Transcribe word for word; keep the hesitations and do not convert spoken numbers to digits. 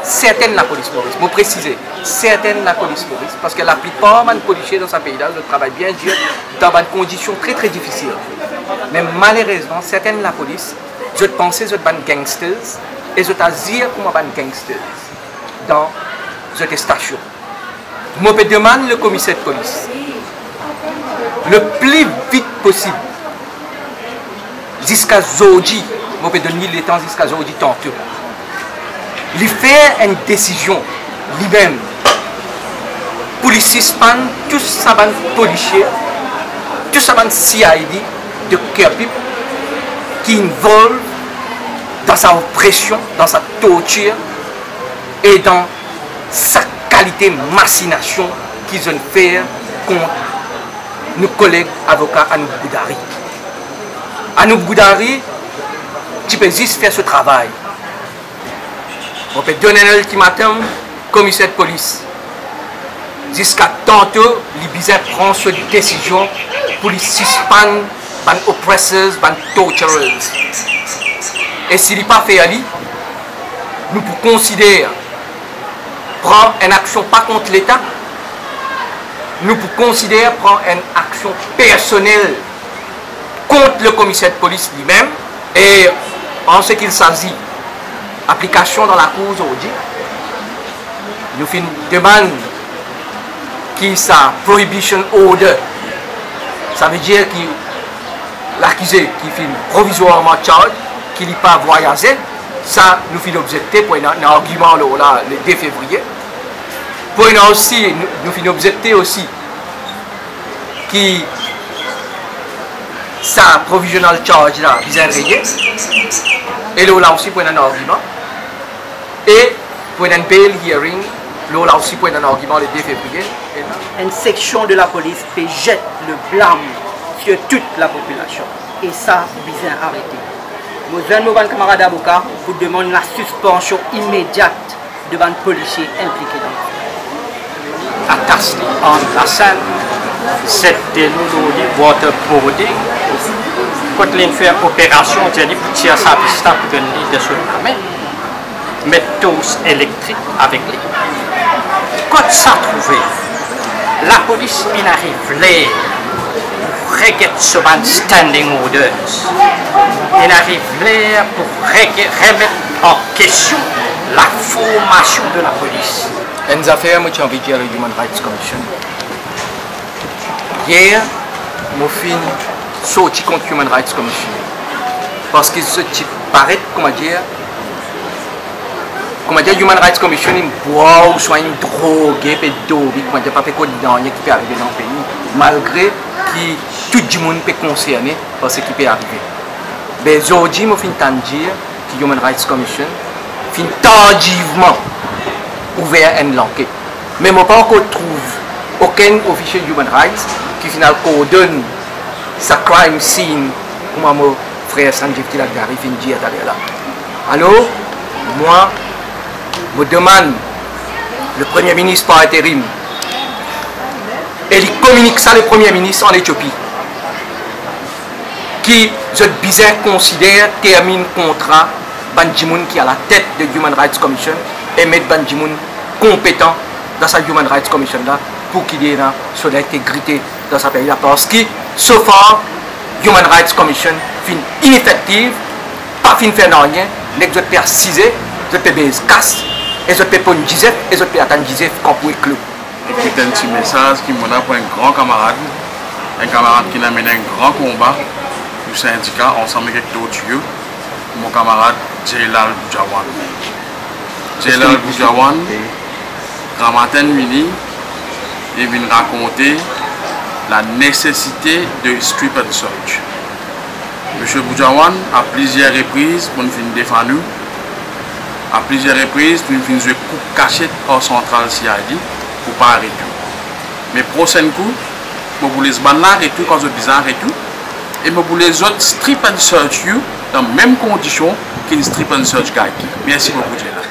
Sertenn lapolis Moris, mo presize, sertenn lapolis Moris, parski laplipar bann polisie dan sa pei la, zot travay bien dir dan bann kondision tre, tre difisil. Me malerezman, sertenn lapolis, zot panse zot bann gangsters e zot azir kouma bann gangsters dan zot stasion. Mo pe demann le komiser de polis, le pli vit posib, ziska zordi, mo pe donn li letan ziska zordi tanto, li fer enn desizion limem pou li sispann tou sa bann polisie, tou sa bann C I D de Kerpip ki involve dan sa opresion, dan sa tortir e dan sa kalite masinasion ki zot inn fer kont nou koleg avoka Anup Goudari. Anup Goudari ti pe zis fer so travay. Mo pe donn enn iltimatom komiser de polis. Ziska tanto li bizin pran so desizion pou li sispann bann oppressors, bann torturers. E si li pa fer li, nou pou konsider pran enn aksion pa kont Leta, nou pou konsider pran enn aksion personel kont le komiser de polis limem. E an se ki sazi aplikasion dan lakour zordi, nou finn demann ki sa prohibition order, savedir ki lakize ki finn provizwarman charge, ki li pa vwayaze, sa nou finn obzekte, pou ena, ena argiman lor la, le de fevriye. Pou ena osi, nou, nou finn obzekte osi ki sa provisional charge la bizin renie. E lor la osi pou ena enn argiman. E pou ena enn bail hearing, lor la osi pou ena enn argiman le de fevriye. Enn seksion de lapolis pe zet le blam sir tout lapopilasion. E sa bizin arete. Mo zwenn mo bann kamarad avoka pou demann lasispansion imediat de bann polisie inplike dan lafer. Atas li an lasenn, zet delo lor li, waterboarding. Kot li inn fer operasion, dir li pou tir sa vis la pou donn li de so lame, met tors elektrik avek li. Kot sa trouve? Lapolis inn ariv ler pou reget so bann standing orders. Inn ariv ler pou rege-, remet an kestion laformasion de lapolis. Enn zafer mo ti anvi dir Human Rights Commission. Yer, mo finn sorti kont Human Rights Commission, parski zot ti paret, koumadir, koumadir Human Rights Commission inn bwar ouswa inn droge, pe dormi, koumadir pa pe konn nanye ki pe arive dan pei, malgre ki tou dimoun pe konserne par seki pe arive. Be zordi mo finn tann dir ki Human Rights Commission finn tardivman ouver enn lanket. Me mo pa ankor trouv okenn ofisie Human Rights ki finn al kordonn sa crime scene, kouma mo frer Sanjeev Tilakdari finn dir taler la. Alor, mwa, mo demann le Premie Minis par interim, e li kominik sa le Premie Minis an Etiopi, ki zot bizin konsider termin kontra bann dimoun ki alatet de Human Rights Commission e met bann dimoun konpetan dan sa Human Rights Commission la, pou ki li ena so lintegrite dan sa pei la, parski, so far, Human Rights Commission finn inefektiv, pa finn fer nanye, nek zot pe asize, zot pe bes kas, e zot pe ponn dizef, e zot pe atann dizef kan pou eklo. Ekout enn ti mesaz ki mo ena pou enn gran kamarad, enn kamarad ki inn amenn enn gran konba pou sindika ansam ek Dotio, mo kamarad Jailal Bhujawan. Jailal Bhujawan, gramatin vini, li vinn rakonte la nesesite de strip and search. Misie Bhujawan, a plizier repriz, pou nou finn defann ou, a plizier repriz, pou nou finn zwe kouk kasiet ar santral C I D pou pa aret ou. Me prosenn kou, mo pou les bann la aret ou kan zot bizin aret ou, e mo pou les zot strip and search you dan mem kondision ki enn strip and search guy. Mersi boukou, Dieu la.